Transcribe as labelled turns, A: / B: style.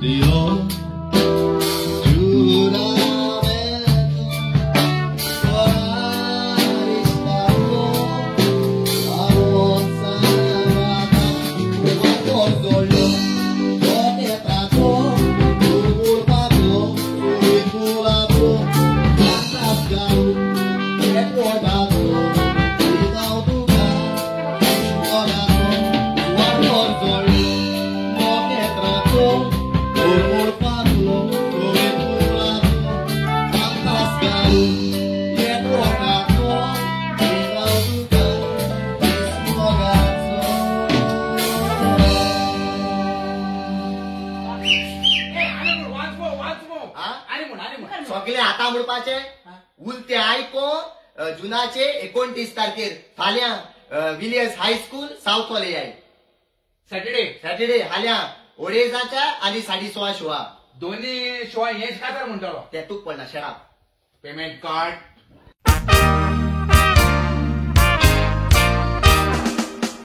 A: Dio giuramento
B: सगळे आता म्हणपाचे उलते आयको जुनाचे 29 तारखेर फाल्यां विलियर्स हायस्कूल सावथ हॉल याय
C: सॅटर्डे
B: सॅटर्डे हाल्या 2:30 आणि 16:30 शोआ
C: दोन्ही शोआ हेच कातर म्हणटलो
B: ते तूक पडना शराब
C: पेमेंट कार्ड.